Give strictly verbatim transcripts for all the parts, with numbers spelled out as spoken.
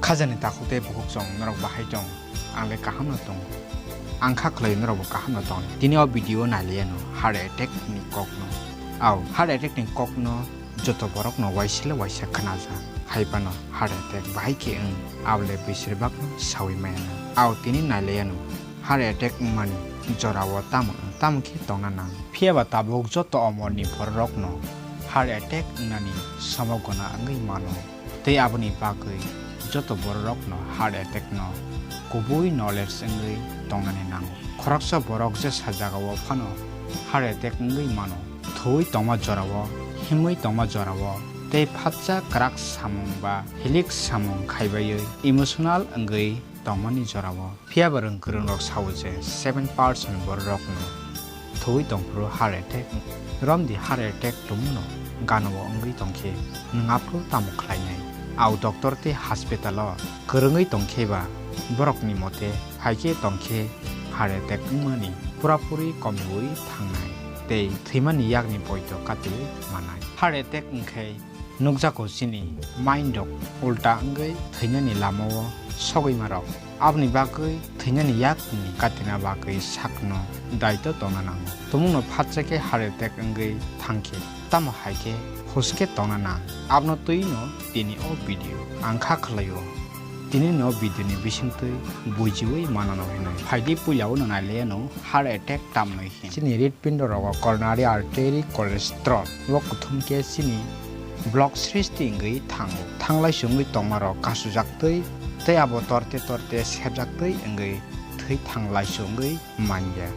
Khajani takhuk tei bukhuk chwng norok bahai tong? Ang le kaham no tongo. Ang kha khlai norok bo kaham no tong. Tini o video nai le ano heart attack ni kok no. Au, heart attack ni kok no joto borok no waisa le waisa khna ja. Hai phano heart attack bahai khe wng, abo le besir bak no saui maya na. Au, tini nai le ano heart attack wngmani jora o tamo wng, tamo khe tongna nang. Phiya ba tabuk joto omor ni borok rok no heart attack wngnani somo gona wngwi mano. Tei aboni bagwi joto bororokno heart attack no kubui knowledge wngwi tongnani nango. Khoroksa borok jesa jagao phano heart attack wngwi mano. Thwi tongma jorao, himwi tongma jorao tei phatsa kwrak samung ba hilik samung khaibaiwi emotional wngwi tongmani jorao. Phiya ba rwng kwrwng rok sao je seven percent borok rok no thwi tongphuru heart attack. Romdi heart attack tongmung no gana o wngwi tongkhe nwng aphuru tamo khlainai? Au doctor tei hospital o kwrwngwi tongkhe ba borok ni mote hai khe tongkhe heart attack wngmani pura puri komiui thangnai tei thwimani yakni poito katiui manai. Heart attack wngkhe nukjago chini mind rok ulta wngwi thwinani lamao sogwima rok. Aboni bagwi thwinani yakni katina bagwi sakno daito tongna nango. Tumungno phatsa khe heart attack wngwi thangkhe tamo hai khe huske tongna nang. Abono twi no tini o video ang kha khlaio. Tini no video ni bisingtwi bujiwi manano hinwi. Phaidi puila o no nai le ano heart attack tamnoi. Chini hritpindo rogo coronary artery cholesterol bo kuthum khe chini block srishti wngwi thango. Thanglaisu wngwi tongma rok kasujak twi tei abo torte torte sebjak twi wngwi thwi thanglaisu wngwi manya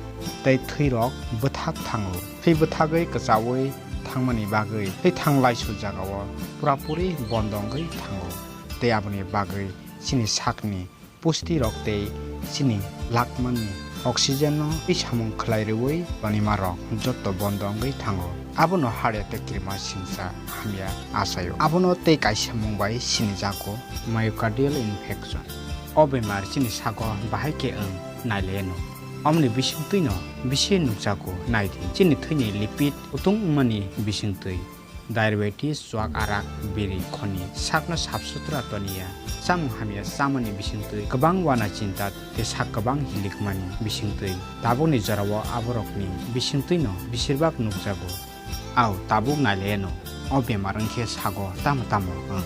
tei thwi rok bwthak thango. Thwi bwthagwi kwchaui thangmani bagwi thwi thanglaisu jagao pura puri bondo wngwi thango tei aboni bagwi chini sakni pusti rok tei chini lakmani oxygen no twi samung khlai rwui tonima rok jotto bondo wngwi thango. Abono heart attack kirima singcha hamya achaio. Abono tei kaisa mung bai sinijago myocardial infarction. O bemar chini sago bahai khe wng nai le no. Omoni bisingtwi no bisi nukjago nai di. Chini thwini lipid kutung wngmani bisingtwi. Diabetes, chuak arak, biri, khoni, sakno sap sutra toniya. Chamung hamya chamani bisingtwi kwbang wana chinta tei sak kwbang hilikmani bisingtwi. Tabukni jorao aborokni bisingtwino bisirbak nukjago. Au, tabuk nai le no, o bemar wngkhe sago tamo tamo wng.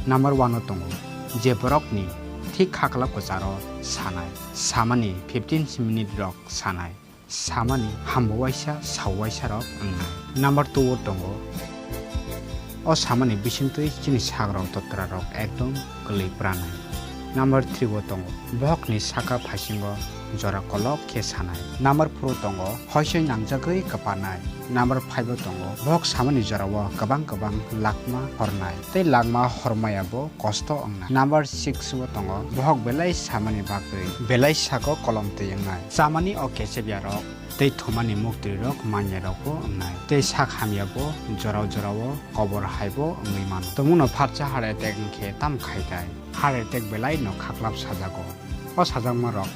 Number one o tongo, je borokni thik khaklap kwcharo sanai, samani fifteen minute rok sanai. Samani hambo waisa, sao waisa rok wngnai. Number two o tongo, o samani bisingtwi chini sak rok totra rok ekdom kwlwi pranai. Number three o tongo, bohokni saka phaisingo jora kolok khe sanai. Number four o tongo, hoisoi nangjagwi kwpanai. Number five o tongo, bohok samani jorao kwbang kwbang lakma hornai. Tei lakma hormaya bo kosto wngnai. Number six o tongo, bohok belai samani bagwi belai sago kolom twi wngnai. Chamani o kechebya rok tei thumani muktwi rok manya rok bo wngnai. Tei sak hamya bo jorao jorao kobor hai bo wngwi mano. Tumungno pharcha heart attack wngkhe tamo khai tai? Heart attack belai no khaklap sajago. O sajakma rok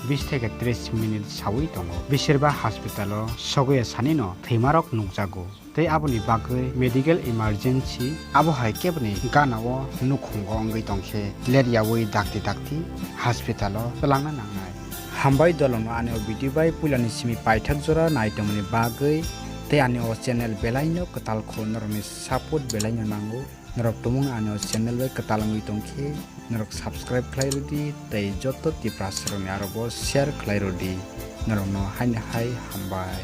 bis theke tris minute saui tongo. Bisirba hospital o sogwi sani no thwima rok nukjago. Tei aboni bagwi medical emergency, abo hai keboni gana o nukhungo wngwi tongkhe ler yaui dakti dakti hospital o twlangna nangnai. Hambai dolongno ani o video bai puilani simi paithak jora nai tongmani bagwi tei ani o channel belaino kwtal kho, norokni support belaino nango. Norok tumung ani o channel bai kwtal wngwi tongkhe norok subscribe khlai rwdi tei joto Tiprasarokni arobo share khlai rwdi. Norokno haini hai hambai.